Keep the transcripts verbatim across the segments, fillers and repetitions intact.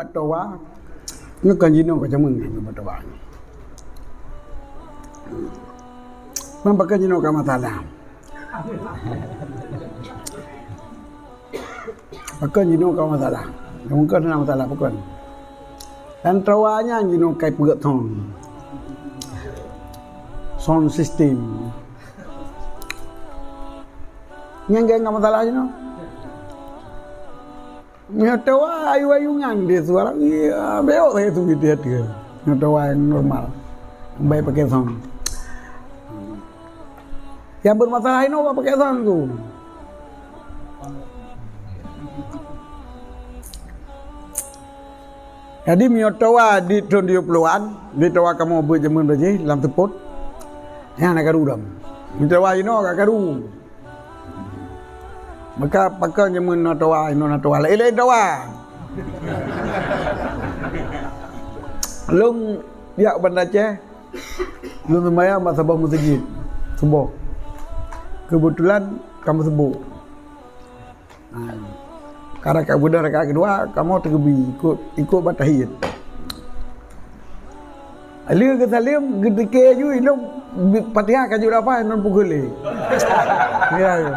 Toa, nyoe kan jinoe ka jameun nyan bak toa. Memang pakon jinoe ka masalah. Pakon jinoe ka masalah. Mungkin na masalah pakon. Dan toa nyan jinoe kai peugöt sound. Sound system. Nyan ka masalah jinoe. Nyoe toa ayu-ayungan di suara, iya, beok saya tu di hati. Nyoe toa yang normal. Baik pakai sound. Yang bermasalah ini orang pakai sound tu. Jadi, meunyoe toa di thon tujoh puluhan, di toa kamoe beuet jameun bajih lam seupôt, nyan na karu dam. Meunyoe toa inoe ka karu. Maka pakon jameun na toa, inoe na toa, laén-laén toa. Lôn jak Banda Aceh, lôn seumayang bak saboh meuseujid suboh. Keubeutulan ka meusuboh. Ha. Ka rakaat beudôh rakaat keudua, kamoe teugeubri ikot, ikot bak tahiyat. Lheueh geusaleuem, geutike ju ilôn Fatihah ka jeuet hafai, hana pukon lé. Ya, ya.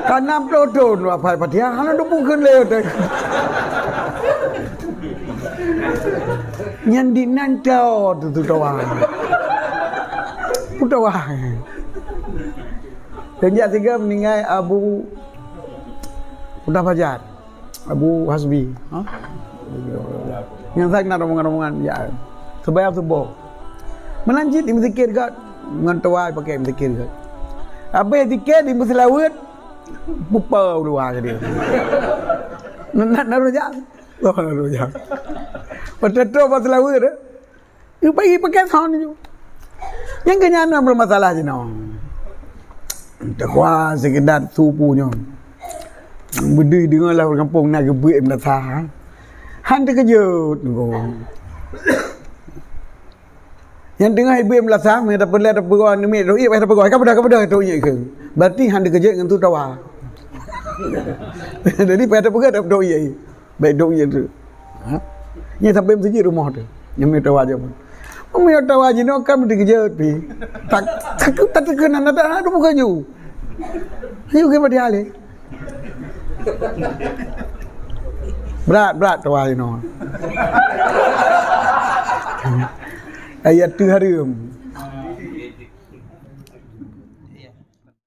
Ka nam ploh thon hafai Fatihah, hana pukon lé. Nyan dinan tao tu, tu toa. Peue toa. Dan jak sigoe meuninggai Abu Udah Fajar, Abu Hasbi, ha? Nyang sak na rombongan-rombongan jak. Seumayang suboh. Meunan cit dimeusikir gét, ngon tuai pakai meusikir gét. Habéh sikir dimeuseulaweuet, pupa u luwa jadi. Nak, nak, nak rujak. Oh, nak rujak. Beutôi-beutôi bak seulaweuet, eh? Yu pagi pakai sound ju. Nyang keu nyan na bermasalah jinoe. Teuka sekedar su pu nyoe. Beudui deungoe lah ureueng gampông na geubeuet meulasa. Han teukeujot nyoe. Nyang teungoh ibeuet meulasa, meunan tapeureulèe tapeugoe aneuk miet, "Tok Yék, payah tapeugoe." "Ka peugah, ka peugah, Tok Yék," kheun. Berarti han teukeujot ngon su toa. Jadi payah tapeugoe, Tok Yék. Baik dok ié tu. Ha? Nyan sampai meuseujid rumoh tu. Nyan meutowa aja pun. Meutowa jinoe kan meuteukeujeut pi. Tak, tak, tak teukeunan, tak, tak, bukan ju. Ju ke pada alih. Berat, berat towa jinoe. Ayat tu harum.